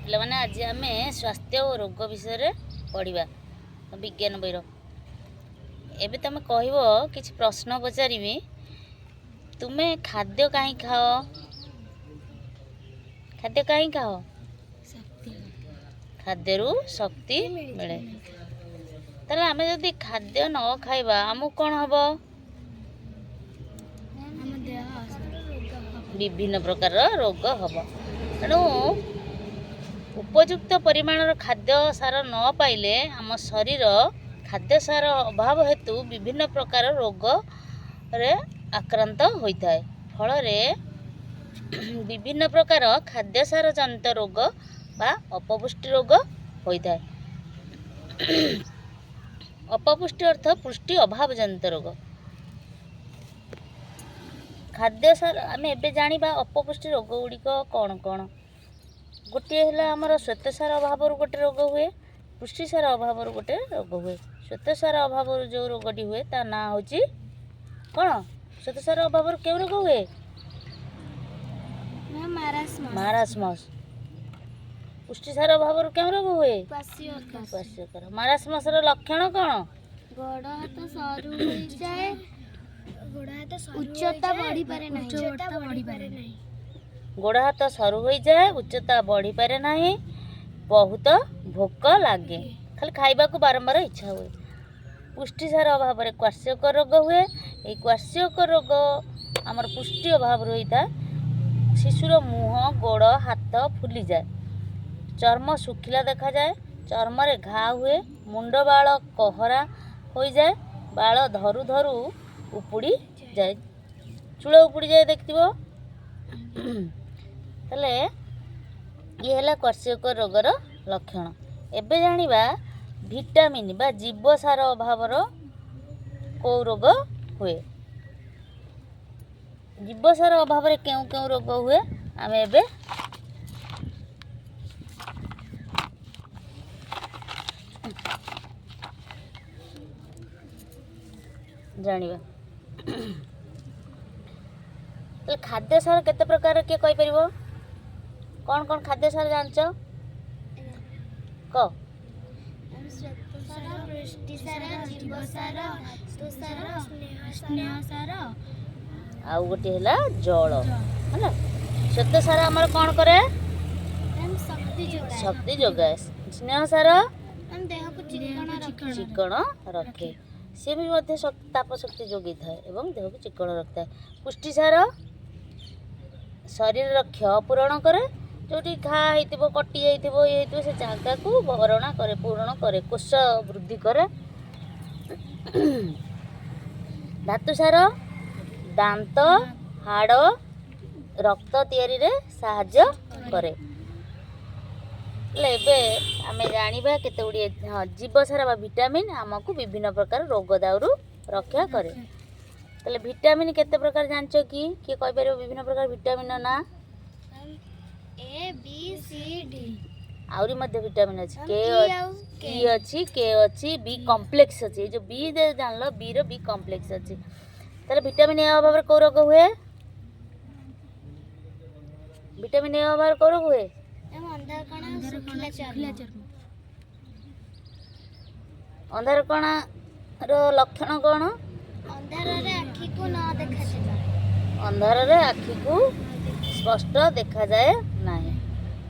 ପିଲାମାନେ, ଆଜି ଆମେ ସ୍ୱାସ୍ଥ୍ୟ ଓ ରୋଗ ବିଷୟରେ ପଢ଼ିବା ବିଜ୍ଞାନ ବହିର। ଏବେ ତୁମେ କହିବ, କିଛି ପ୍ରଶ୍ନ ପଚାରିବି। ତୁମେ ଖାଦ୍ୟ କାହିଁ ଖାଅ? ଖାଦ୍ୟ କାହିଁ ଖାଅ? ଖାଦ୍ୟରୁ ଶକ୍ତି ମିଳେ। ତାହେଲେ ଆମେ ଯଦି ଖାଦ୍ୟ ନ ଖାଇବା, ଆମକୁ କ'ଣ ହେବ? ଆମ ଦେହ ବିଭିନ୍ନ ପ୍ରକାରର ରୋଗ ହେବ। ତେଣୁ ଉପଯୁକ୍ତ ପରିମାଣର ଖାଦ୍ୟ ସାର ନ ପାଇଲେ ଆମ ଶରୀର ଖାଦ୍ୟ ସାର ଅଭାବ ହେତୁ ବିଭିନ୍ନ ପ୍ରକାର ରୋଗରେ ଆକ୍ରାନ୍ତ ହୋଇଥାଏ। ଫଳରେ ବିଭିନ୍ନ ପ୍ରକାର ଖାଦ୍ୟ ସାର ଜନିତ ରୋଗ ବା ଅପପୁଷ୍ଟି ରୋଗ ହୋଇଥାଏ। ଅପପୁଷ୍ଟି ଅର୍ଥ ପୁଷ୍ଟି ଅଭାବ ଜନିତ ରୋଗ। ଖାଦ୍ୟ ସାର, ଆମେ ଏବେ ଜାଣିବା ଅପପୁଷ୍ଟି ରୋଗ ଗୁଡ଼ିକ କ'ଣ କ'ଣ। ଗୋଟିଏ ହେଲା ଆମର ଶ୍ୱେତସାର ଅଭାବରୁ ଗୋଟେ ରୋଗ ହୁଏ, ପୁଷ୍ଟିସାର ଅଭାବରୁ ଗୋଟେ ରୋଗ ହୁଏ। ଶ୍ୱେତସାର ଅଭାବରୁ ଯେଉଁ ରୋଗଟି ହୁଏ, ତା ନାଁ ହେଉଛି କ'ଣ? ଶ୍ୱେତସାର ଅଭାବରୁ କେଉଁ ରୋଗ ହୁଏ? ମାରାସ୍ମସ୍। ମାରାସ୍ମସ୍। ପୁଷ୍ଟିସାର ଅଭାବରୁ କେଉଁ ରୋଗ ହୁଏ? କ୍ୱାସିଓକର। ମାରାସ୍ମସର ଲକ୍ଷଣ କ'ଣ? ଗୋଡ଼ ହାତ ସରୁ ହୋଇଯାଏ, ଉଚ୍ଚତା ବଢ଼ିପାରେ ନାହିଁ। ଉଚ୍ଚତା ବଢ଼ିପାରେ ନାହିଁ। ଗୋଡ଼ ହାତ ସରୁ ହୋଇଯାଏ, ଉଚ୍ଚତା ବଢ଼ିପାରେ ନାହିଁ, ବହୁତ ଭୋକ ଲାଗେ, ଖାଲି ଖାଇବାକୁ ବାରମ୍ବାର ଇଚ୍ଛା ହୁଏ। ପୁଷ୍ଟିସାର ଅଭାବରେ କ୍ୱାସିଓକର ରୋଗ ହୁଏ। ଏଇ କ୍ୱାସିଓକର ରୋଗ ଆମର ପୁଷ୍ଟି ଅଭାବରୁ ହୋଇଥାଏ। ଶିଶୁର ମୁହଁ, ଗୋଡ଼, ହାତ ଫୁଲିଯାଏ, ଚର୍ମ ଶୁଖିଲା ଦେଖାଯାଏ, ଚର୍ମରେ ଘା ହୁଏ, ମୁଣ୍ଡ ବାଳ କହରା ହୋଇଯାଏ, ବାଳ ଧରୁ ଧରୁ ଉପୁଡ଼ି ଯାଏ, ଚୂଳ ଉପୁଡ଼ି ଯାଏ, ଦେଖିଥିବ। ତାହେଲେ ଇଏ ହେଲା କ୍ୱାସିଓକର ରୋଗର ଲକ୍ଷଣ। ଏବେ ଜାଣିବା ଭିଟାମିନ୍ ବା ଜୀବସାର ଅଭାବର କେଉଁ ରୋଗ ହୁଏ। ଜୀବସାର ଅଭାବରେ କେଉଁ କେଉଁ ରୋଗ ହୁଏ, ଆମେ ଏବେ ଜାଣିବା। ତାହେଲେ ଖାଦ୍ୟ ସାର କେତେ ପ୍ରକାର, କିଏ କହିପାରିବ? କ'ଣ କ'ଣ ଖାଦ୍ୟ ସାର ଜାଣିଛ, କହ। ଶ୍ୱେତସାର, ପୁଷ୍ଟିସାର, ଜୀବସାର, ଧାତୁସାର, ସ୍ନେହସାର। ଆଉ ଗୋଟିଏ ହେଲା ଜଳ। ହେଲା, ଶ୍ୱେତସାର ଆମର କ'ଣ କରେ? ଶକ୍ତି ଯୋଗାଏ। ଶକ୍ତି ଯୋଗାଏ। ସ୍ନେହ ସାର? ଆମ ଦେହକୁ ଚିକଣ ରଖେ। ଚିକଣ ରଖେ। ସିଏ ବି ମଧ୍ୟ ତାପ ଶକ୍ତି ଯୋଗେଇଥାଏ ଏବଂ ଦେହକୁ ଚିକଣ ରଖିଥାଏ। ପୁଷ୍ଟିସାର ଶରୀରର କ୍ଷୟ ପୂରଣ କରେ। ଯେଉଁଠି ଘା ହେଇଥିବ, କଟି ଯାଇଥିବ, ଇଏ ହେଇଥିବ, ସେ ଜାଗାକୁ ଭରଣା କରେ, ପୂରଣ କରେ, କୋଷ ବୃଦ୍ଧି କରେ। ଧାତୁ ସାର ଦାନ୍ତ, ହାଡ଼, ରକ୍ତ ତିଆରିରେ ସାହାଯ୍ୟ କରେ। ହେଲେ ଏବେ ଆମେ ଜାଣିବା କେତେ ଗୁଡ଼ିଏ, ହଁ, ଜୀବସାର ବା ଭିଟାମିନ୍ ଆମକୁ ବିଭିନ୍ନ ପ୍ରକାର ରୋଗ ଦାଉରୁ ରକ୍ଷା କରେ। ତାହେଲେ ଭିଟାମିନ୍ କେତେ ପ୍ରକାର ଜାଣିଛ କି? କିଏ କହିପାରିବ ବିଭିନ୍ନ ପ୍ରକାର ଭିଟାମିନ୍ର ନାଁ? ଏ, ବି, ସି, ଡି। ଆହୁରି ମଧ୍ୟ ଭିଟାମିନ୍ ଅଛି। କେ। ଇ ଆଉ ଇ ଅଛି, କେ ଅଛି, ବି କମ୍ପ୍ଲେକ୍ସ ଅଛି। ଏଇ ଯେଉଁ ବି ଜାଣିଲ, ବିର ବି କମ୍ପ୍ଲେକ୍ସ ଅଛି। ତାହେଲେ ଭିଟାମିନ୍ ଏ ଅଭାବରେ କେଉଁ ରୋଗ ହୁଏ? ଭିଟାମିନ୍ ଏ ଅଭାବରେ କେଉଁ ରୋଗ ହୁଏ? ଅନ୍ଧାରକଣା, ଶୁଖିଲା ଚର୍ମ। ଅନ୍ଧାରକଣାର ଲକ୍ଷଣ କ'ଣ? ଅନ୍ଧାରରେ ଆଖିକୁ ନ ଦେଖାଯିବା। ଅନ୍ଧାରରେ ଆଖିକୁ ସ୍ପଷ୍ଟ ଦେଖାଯାଏ ନାହିଁ।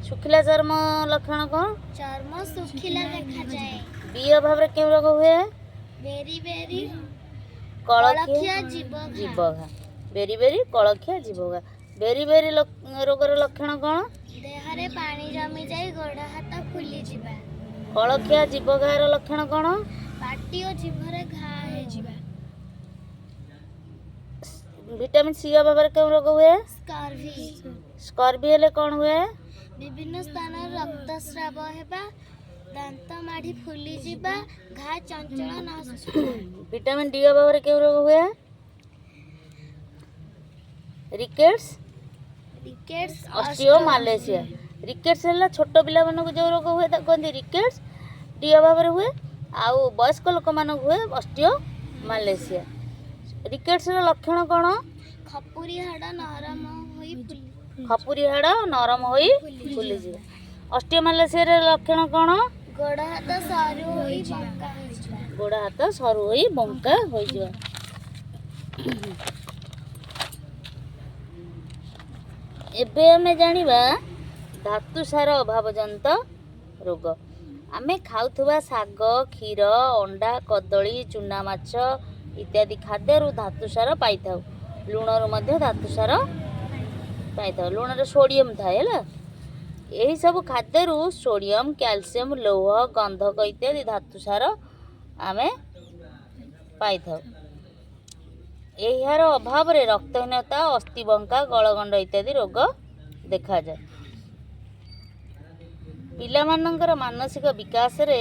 ଶୁଖିଲା ଚର୍ମ ଲକ୍ଷଣ କ'ଣ? ଚର୍ମ ଶୁଖିଲା ଦେଖାଯାଏ। ବି ଅଭାବରେ କେଉଁ ରୋଗ ହୁଏ? ବେରି ବେରି, କଳଖିଆ। କଳଖିଆ, ଜୀବ। ଜୀବଘା। ବେରି ବେରି, କଳଖିଆ, ଜୀବଘା। ବେରି ବେରି ରୋଗର ଲକ୍ଷଣ କ'ଣ? ଦେହରେ ପାଣି ଜମିଯାଇ ଗୋଡ଼ ହାତ ଫୁଲିଯିବା। କଳଖିଆ ଜୀବଘାର ଲକ୍ଷଣ କ'ଣ? ପାଟି ଓ ଜିଭରେ ଘା ହେଇଯିବା। ଭିଟାମିନ୍ ସି ଅଭାବରେ କେଉଁ ରୋଗ ହୁଏ? ସ୍କର୍ଭି। ସ୍କର୍ଭି ହେଲେ କ'ଣ ହୁଏ? ବିଭିନ୍ନ ସ୍ଥାନରେ ରକ୍ତସ୍ରାବ ହେବା, ଦାନ୍ତ ମାଢ଼ି ଫୁଲିଯିବା, ଘା ଚଞ୍ଚଳ ନ ଶୁଖିବା। ଭିଟାମିନ୍ ଡି ଅଭାବରେ କେଉଁ ରୋଗ ହୁଏ? ରିକେଟ୍ସ। ରିକେଟ୍ସ। ଅଷ୍ଟିଓମାଲେସିଆ। ରିକେଟ୍ସ ହେଲା ଛୋଟ ପିଲାମାନଙ୍କୁ ଯେଉଁ ରୋଗ ହୁଏ, ତାକୁ କୁହନ୍ତି ରିକେଟ୍ସ, ଡି ଅଭାବରେ ହୁଏ। ଆଉ ବୟସ୍କ ଲୋକମାନଙ୍କୁ ହୁଏ ଅଷ୍ଟିଓମାଲେସିଆ। ରିକେଟ୍ସର ଲକ୍ଷଣ କ'ଣ? ଖପୁରି ହାଡ଼ ନରମ ହୋଇ ଫୁଲି ଖପୁରି ହାଡ଼ ନରମ ହୋଇ ଫୁଲିଯିବ। ଅଷ୍ଟିଓମାଲେସିଆର ଲକ୍ଷଣ କ'ଣ? ଗୋଡ଼ ହାତ ସରୁ ହୋଇ ବଙ୍କା ହୋଇଯିବା। ଗୋଡ଼ ହାତ ସରୁ ହୋଇ ବଙ୍କା ହୋଇଯିବ। ଏବେ ଆମେ ଜାଣିବା ଧାତୁସାର ଅଭାବଜନିତ ରୋଗ। ଆମେ ଖାଉଥିବା ଶାଗ, କ୍ଷୀର, ଅଣ୍ଡା, କଦଳୀ, ଚୁନା ମାଛ ଇତ୍ୟାଦି ଖାଦ୍ୟରୁ ଧାତୁସାର ପାଇଥାଉ। ଲୁଣରୁ ମଧ୍ୟ ଧାତୁସାର ପାଇଥାଉ। ଲୁଣରେ ସୋଡ଼ିୟମ୍ ଥାଏ, ହେଲା। ଏହିସବୁ ଖାଦ୍ୟରୁ ସୋଡ଼ିୟମ୍, କ୍ୟାଲସିୟମ୍, ଲୌହ, ଗନ୍ଧକ ଇତ୍ୟାଦି ଧାତୁସାର ଆମେ ପାଇଥାଉ। ଏହାର ଅଭାବରେ ରକ୍ତହୀନତା, ଅସ୍ଥିବଙ୍କା, ଗଳଗଣ୍ଡ ଇତ୍ୟାଦି ରୋଗ ଦେଖାଯାଏ। ପିଲାମାନଙ୍କର ମାନସିକ ବିକାଶରେ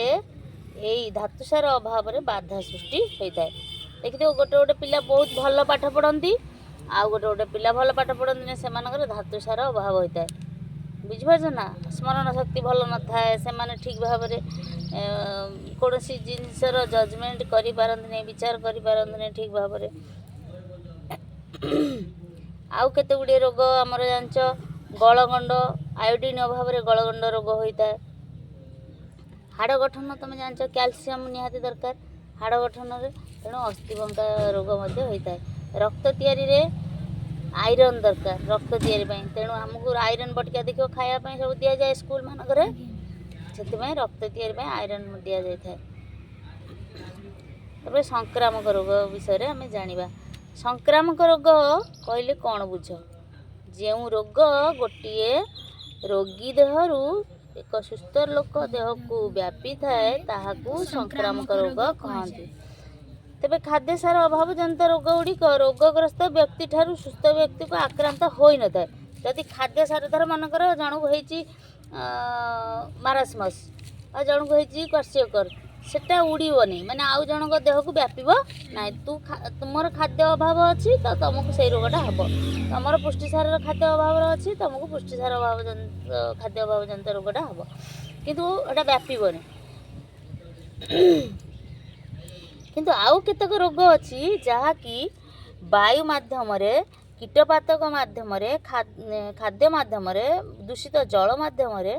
ଏଇ ଧାତୁସାର ଅଭାବରେ ବାଧା ସୃଷ୍ଟି ହୋଇଥାଏ। ଦେଖିଥିବ, ଗୋଟେ ଗୋଟେ ପିଲା ବହୁତ ଭଲ ପାଠ ପଢ଼ନ୍ତି, ଆଉ ଗୋଟେ ଗୋଟେ ପିଲା ଭଲ ପାଠ ପଢ଼ନ୍ତିନି। ସେମାନଙ୍କର ଧାତୁସାର ଅଭାବ ହୋଇଥାଏ, ବୁଝିପାରୁଛ ନା? ସ୍ମରଣ ଶକ୍ତି ଭଲ ନଥାଏ। ସେମାନେ ଠିକ୍ ଭାବରେ କୌଣସି ଜିନିଷର ଜଜମେଣ୍ଟ କରିପାରନ୍ତିନି, ବିଚାର କରିପାରନ୍ତିନି ଠିକ୍ ଭାବରେ। ଆଉ କେତେ ଗୁଡ଼ିଏ ରୋଗ ଆମର ଜାଣିଛ। ଗଳଗଣ୍ଡ, ଆୟୋଡ଼ିନ୍ ଅଭାବରେ ଗଳଗଣ୍ଡ ରୋଗ ହୋଇଥାଏ। ହାଡ଼ ଗଠନ, ତୁମେ ଜାଣିଛ, କ୍ୟାଲସିୟମ୍ ନିହାତି ଦରକାର ହାଡ଼ ଗଠନରେ, ତେଣୁ ଅସ୍ଥିବଙ୍କା ରୋଗ ମଧ୍ୟ ହୋଇଥାଏ। ରକ୍ତ ତିଆରିରେ ଆଇରନ୍ ଦରକାର ରକ୍ତ ତିଆରି ପାଇଁ, ତେଣୁ ଆମକୁ ଆଇରନ୍ ବଟିକା ଦେଖିବ ଖାଇବା ପାଇଁ ସବୁ ଦିଆଯାଏ ସ୍କୁଲ ମାନଙ୍କରେ। ସେଥିପାଇଁ ରକ୍ତ ତିଆରି ପାଇଁ ଆଇରନ୍ ଦିଆଯାଇଥାଏ। ତାପରେ ସଂକ୍ରାମକ ରୋଗ ବିଷୟରେ ଆମେ ଜାଣିବା। ସଂକ୍ରାମକ ରୋଗ କହିଲେ କ'ଣ ବୁଝ? ଯେଉଁ ରୋଗ ଗୋଟିଏ ରୋଗୀ ଦେହରୁ ଏକ ସୁସ୍ଥ ଲୋକ ଦେହକୁ ବ୍ୟାପିଥାଏ, ତାହାକୁ ସଂକ୍ରାମକ ରୋଗ କହନ୍ତି। ତେବେ ଖାଦ୍ୟସାର ଅଭାବ ଜନିତ ରୋଗ ଗୁଡ଼ିକ ରୋଗଗ୍ରସ୍ତ ବ୍ୟକ୍ତିଠାରୁ ସୁସ୍ଥ ବ୍ୟକ୍ତିକୁ ଆକ୍ରାନ୍ତ ହୋଇନଥାଏ। ଯଦି ଖାଦ୍ୟ ସାର, ଧର ମନେକର ଜଣକୁ ହେଇଛି ମାରାସ୍ମସ୍ ଆଉ ଜଣକୁ ହେଇଛି କ୍ୱାସିଓକର, ସେଟା ଉଡ଼ିବନି, ମାନେ ଆଉ ଜଣଙ୍କ ଦେହକୁ ବ୍ୟାପିବ ନାହିଁ। ତୁମର ଖାଦ୍ୟ ଅଭାବ ଅଛି ତ ତୁମକୁ ସେଇ ରୋଗଟା ହେବ। ତୁମର ପୁଷ୍ଟିସାରର ଖାଦ୍ୟ ଅଭାବର ଅଛି, ତୁମକୁ ପୁଷ୍ଟିସାର ଅଭାବ ଜନିତ, ଖାଦ୍ୟ ଅଭାବ ଜନିତ ରୋଗଟା ହେବ, କିନ୍ତୁ ଏଟା ବ୍ୟାପିବନି। କିନ୍ତୁ ଆଉ କେତେକ ରୋଗ ଅଛି, ଯାହାକି ବାୟୁ ମାଧ୍ୟମରେ, କୀଟପାତକ ମାଧ୍ୟମରେ, ଖାଦ୍ୟ ମାଧ୍ୟମରେ, ଦୂଷିତ ଜଳ ମାଧ୍ୟମରେ,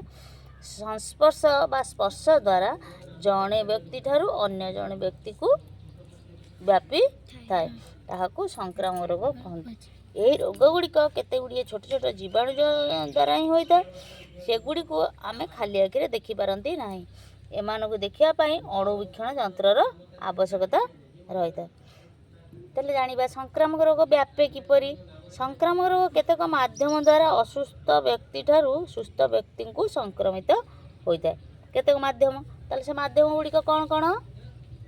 ସଂସ୍ପର୍ଶ ବା ସ୍ପର୍ଶ ଦ୍ୱାରା ଜଣେ ବ୍ୟକ୍ତିଠାରୁ ଅନ୍ୟ ଜଣେ ବ୍ୟକ୍ତିକୁ ବ୍ୟାପିଥାଏ, ତାହାକୁ ସଂକ୍ରାମକ ରୋଗ କହନ୍ତି। ଏହି ରୋଗ ଗୁଡ଼ିକ କେତେ ଗୁଡ଼ିଏ ଛୋଟ ଛୋଟ ଜୀବାଣୁ ଦ୍ୱାରା ହିଁ ହୋଇଥାଏ। ସେଗୁଡ଼ିକୁ ଆମେ ଖାଲି ଆଖିରେ ଦେଖିପାରନ୍ତି ନାହିଁ। ଏମାନଙ୍କୁ ଦେଖିବା ପାଇଁ ଅଣୁବୀକ୍ଷଣ ଯନ୍ତ୍ରର ଆବଶ୍ୟକତା ରହିଥାଏ। ତାହେଲେ ଜାଣିବା ସଂକ୍ରାମକ ରୋଗ ବ୍ୟାପେ କିପରି। ସଂକ୍ରାମକ ରୋଗ କେତେକ ମାଧ୍ୟମ ଦ୍ୱାରା ଅସୁସ୍ଥ ବ୍ୟକ୍ତିଠାରୁ ସୁସ୍ଥ ବ୍ୟକ୍ତିଙ୍କୁ ସଂକ୍ରମିତ ହୋଇଥାଏ। କେତେକ ମାଧ୍ୟମ, ତାହେଲେ ସେ ମାଧ୍ୟମ ଗୁଡ଼ିକ କ'ଣ କ'ଣ?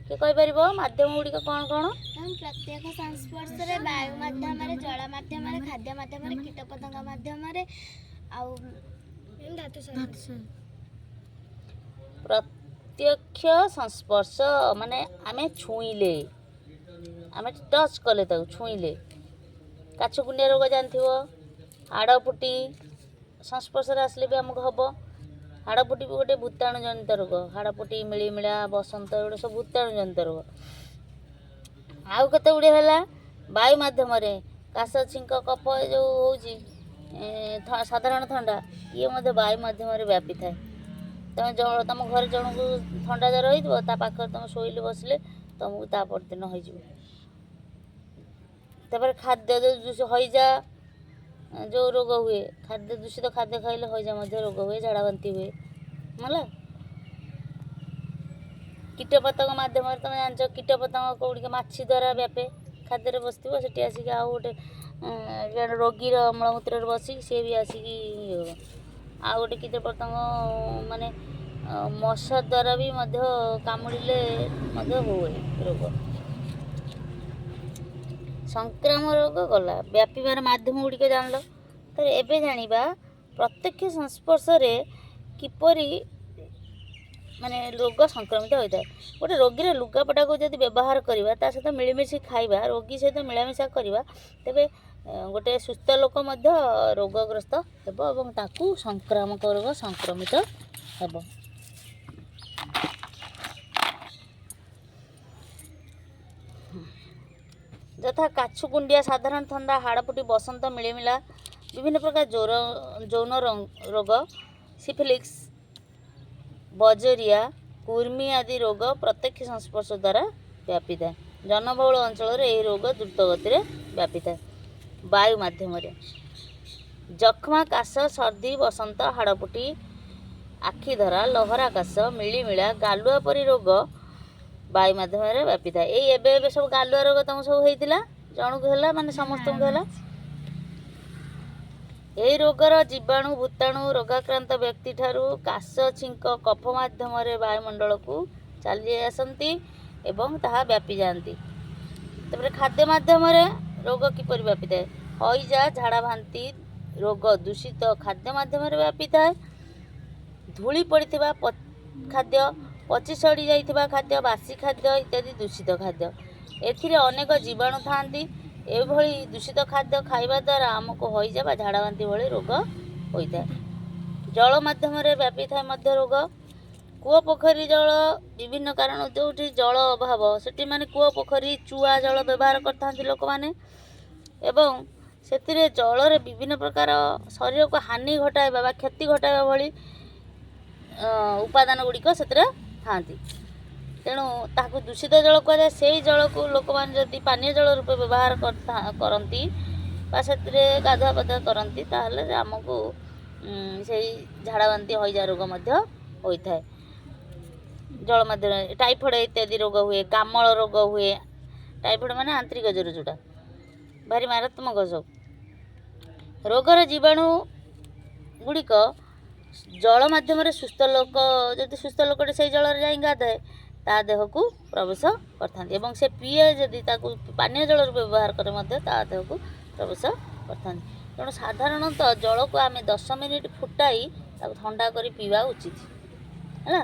କିଏ କହିପାରିବ ମାଧ୍ୟମ ଗୁଡ଼ିକ କ'ଣ କ'ଣ? ଏବଂ ପ୍ରତ୍ୟକ୍ଷ ସଂସ୍ପର୍ଶରେ, ବାୟୁ ମାଧ୍ୟମରେ, ଜଳ ମାଧ୍ୟମରେ, ଖାଦ୍ୟ ମାଧ୍ୟମରେ, କୀଟପତଙ୍ଗ ମାଧ୍ୟମରେ ଆଉ ପ୍ରତ୍ୟକ୍ଷ ସଂସ୍ପର୍ଶ ମାନେ ଆମେ ଛୁଇଁଲେ, ଆମେ ଟଚ୍ କଲେ, ତାକୁ ଛୁଇଁଲେ। କାଛୁକୁଣ୍ଡିଆ ରୋଗ ଜାଣିଥିବ, ହାଡ଼ଫୁଟି ସଂସ୍ପର୍ଶରେ ଆସିଲେ ବି ଆମକୁ ହେବ। ହାଡ଼ଫୁଟି ବି ଗୋଟେ ଭୂତାଣୁ ଜନିତ ରୋଗ। ହାଡ଼ଫୁଟି, ମିଳିମିଳା, ବସନ୍ତ, ଏଗୁଡ଼ା ସବୁ ଭୂତାଣୁ ଜନିତ ରୋଗ। ଆଉ କେତେ ଗୁଡ଼ିଏ ହେଲା ବାୟୁ ମାଧ୍ୟମରେ, କାଶ, ଛିଙ୍କ, କଫ ଏ ଯେଉଁ ହେଉଛି, ସାଧାରଣ ଥଣ୍ଡା, ଇଏ ମଧ୍ୟ ବାୟୁ ମାଧ୍ୟମରେ ବ୍ୟାପିଥାଏ। ତମେ ତମ ଘରେ ଜଣକୁ ଥଣ୍ଡା ଜ୍ୱର ହେଇଥିବ, ତା ପାଖରେ ତମେ ଶୋଇଲେ ବସିଲେ ତମକୁ ତା ପରଦିନ ହେଇଯିବ। ତାପରେ ଖାଦ୍ୟ ଯେଉଁ ହଇଜା ଯେଉଁ ରୋଗ ହୁଏ, ଖାଦ୍ୟ ଦୂଷିତ ଖାଦ୍ୟ ଖାଇଲେ ହଇଜା ମଧ୍ୟ ରୋଗ ହୁଏ, ଝାଡ଼ା ବାନ୍ତି ହୁଏ, ହେଲା। କୀଟପତଙ୍ଗ ମାଧ୍ୟମରେ, ତମେ ଜାଣିଛ କୀଟପତଙ୍ଗ କେଉଁଗୁଡ଼ିକ ମାଛି ଦ୍ୱାରା ବ୍ୟାପେ। ଖାଦ୍ୟରେ ବସିଥିବ, ସେଠି ଆସିକି ଆଉ ଗୋଟେ ଜଣେ ରୋଗୀର ମଳମୂତ୍ରରେ ବସିକି ସିଏ ବି ଆସିକି ଇଏ ହେବ। ଆଉ ଗୋଟେ କୀଟପତଙ୍ଗ ମାନେ ମଶା ଦ୍ୱାରା ବି ମଧ୍ୟ କାମୁଡ଼ିଲେ ମଧ୍ୟ ହୁଏ ରୋଗ। ସଂକ୍ରାମକ ରୋଗ ଗଲା, ବ୍ୟାପିବାର ମାଧ୍ୟମ ଗୁଡ଼ିକ ଜାଣିଲ। ତ ଏବେ ଜାଣିବା ପ୍ରତ୍ୟକ୍ଷ ସଂସ୍ପର୍ଶରେ କିପରି ମାନେ ରୋଗ ସଂକ୍ରମିତ ହୋଇଥାଏ। ଗୋଟେ ରୋଗୀର ଲୁଗାପଟାକୁ ଯଦି ବ୍ୟବହାର କରିବା, ତା ସହିତ ମିଳିମିଶି ଖାଇବା, ରୋଗୀ ସହିତ ମିଳାମିଶା କରିବା, ତେବେ ଗୋଟେ ସୁସ୍ଥ ଲୋକ ମଧ୍ୟ ରୋଗଗ୍ରସ୍ତ ହେବ ଏବଂ ତାକୁ ସଂକ୍ରାମକ ରୋଗ ସଂକ୍ରମିତ ହେବ। ଯଥା କାଛୁ କୁଣ୍ଡିଆ, ସାଧାରଣ ଥଣ୍ଡା, ହାଡ଼ଫୁଟି, ବସନ୍ତ, ମିଳିମିଳା, ବିଭିନ୍ନ ପ୍ରକାର ଜ୍ୱର, ଯୌନ ରୋଗ, ସିଫିଲିକ୍ସ, ବଜରିଆ, କୁର୍ମି ଆଦି ରୋଗ ପ୍ରତ୍ୟକ୍ଷ ସଂସ୍ପର୍ଶ ଦ୍ୱାରା ବ୍ୟାପିଥାଏ। ଜନବହୁଳ ଅଞ୍ଚଳରେ ଏହି ରୋଗ ଦ୍ରୁତ ଗତିରେ ବ୍ୟାପିଥାଏ। ବାୟୁ ମାଧ୍ୟମରେ ଯକ୍ଷ୍ମା, କାଶ, ସର୍ଦ୍ଦି, ବସନ୍ତ, ହାଡ଼ଫୁଟି, ଆଖିଧରା, ଲହରା କାଶ, ମିଳିମିଳା, ଗାଲୁଆ ପରି ରୋଗ ବାୟୁ ମାଧ୍ୟମରେ ବ୍ୟାପିଥାଏ। ଏଇ ଏବେ ଏବେ ସବୁ ଗାଲୁଆ ରୋଗ ତମକୁ ସବୁ ହେଇଥିଲା, ଜଣକୁ ହେଲା ମାନେ ସମସ୍ତଙ୍କୁ ହେଲା। ଏହି ରୋଗର ଜୀବାଣୁ, ଭୂତାଣୁ ରୋଗାକ୍ରାନ୍ତ ବ୍ୟକ୍ତିଠାରୁ କାଶ, ଛିଙ୍କ, କଫ ମାଧ୍ୟମରେ ବାୟୁମଣ୍ଡଳକୁ ଚାଲି ଆସନ୍ତି ଏବଂ ତାହା ବ୍ୟାପିଯାଆନ୍ତି। ତାପରେ ଖାଦ୍ୟ ମାଧ୍ୟମରେ ରୋଗ କିପରି ବ୍ୟାପିଥାଏ? ହଇଜା, ଝାଡ଼ାବାନ୍ତି ରୋଗ ଦୂଷିତ ଖାଦ୍ୟ ମାଧ୍ୟମରେ ବ୍ୟାପିଥାଏ। ଧୂଳି ପଡ଼ିଥିବା ଖାଦ୍ୟ, ପଚି ସଢ଼ି ଯାଇଥିବା ଖାଦ୍ୟ, ବାସି ଖାଦ୍ୟ ଇତ୍ୟାଦି ଦୂଷିତ ଖାଦ୍ୟ। ଏଥିରେ ଅନେକ ଜୀବାଣୁ ଥାଆନ୍ତି। ଏଭଳି ଦୂଷିତ ଖାଦ୍ୟ ଖାଇବା ଦ୍ୱାରା ଆମକୁ ହଇଜା ବା ଝାଡ଼ାବାନ୍ତି ଭଳି ରୋଗ ହୋଇଥାଏ। ଜଳ ମାଧ୍ୟମରେ ବ୍ୟାପିଥାଏ ମଧ୍ୟ ରୋଗ। କୂଅ, ପୋଖରୀ ଜଳ ବିଭିନ୍ନ କାରଣ, ଯେଉଁଠି ଜଳ ଅଭାବ ସେଠି ମାନେ କୂଅ, ପୋଖରୀ, ଚୁଆ ଜଳ ବ୍ୟବହାର କରିଥାନ୍ତି ଲୋକମାନେ ଏବଂ ସେଥିରେ ଜଳରେ ବିଭିନ୍ନ ପ୍ରକାର ଶରୀରକୁ ହାନି ଘଟାଇବା ବା କ୍ଷତି ଘଟାଇବା ଭଳି ଉପାଦାନ ଗୁଡ଼ିକ ସେଥିରେ ଥାଆନ୍ତି। ତେଣୁ ତାହାକୁ ଦୂଷିତ ଜଳ କୁହାଯାଏ। ସେଇ ଜଳକୁ ଲୋକମାନେ ଯଦି ପାନୀୟ ଜଳ ରୂପେ ବ୍ୟବହାର କରନ୍ତି ବା ସେଥିରେ ଗାଧୁଆ ପାଧୁଆ କରନ୍ତି, ତାହେଲେ ଆମକୁ ସେଇ ଝାଡ଼ା ବାନ୍ତି, ହଇଜା ରୋଗ ମଧ୍ୟ ହୋଇଥାଏ। ଜଳ ମାଧ୍ୟମରେ ଟାଇଫଏଡ଼ ଇତ୍ୟାଦି ରୋଗ ହୁଏ, କାମଳ ରୋଗ ହୁଏ। ଟାଇଫଏଡ଼ ମାନେ ଆନ୍ତରିକ ଜ୍ୱର, ଯେଉଁଟା ଭାରି ମାରାତ୍ମକ ସବୁ। ରୋଗର ଜୀବାଣୁ ଗୁଡ଼ିକ ଜଳ ମାଧ୍ୟମରେ ସୁସ୍ଥ ଲୋକ, ଯଦି ସୁସ୍ଥ ଲୋକଟେ ସେଇ ଜଳରେ ଯାଇ ଗାଧାଏ, ତା ଦେହକୁ ପ୍ରବେଶ କରିଥାନ୍ତି ଏବଂ ସେ ପିଏ, ଯଦି ତାକୁ ପାନୀୟ ଜଳ ରୂପେ ବ୍ୟବହାର କରେ ମଧ୍ୟ ତା ଦେହକୁ ପ୍ରବେଶ କରିଥାନ୍ତି। ତେଣୁ ସାଧାରଣତଃ ଜଳକୁ ଆମେ 10 ମିନିଟ୍ ଫୁଟାଇ ତାକୁ ଥଣ୍ଡା କରି ପିଇବା ଉଚିତ ହେଲା।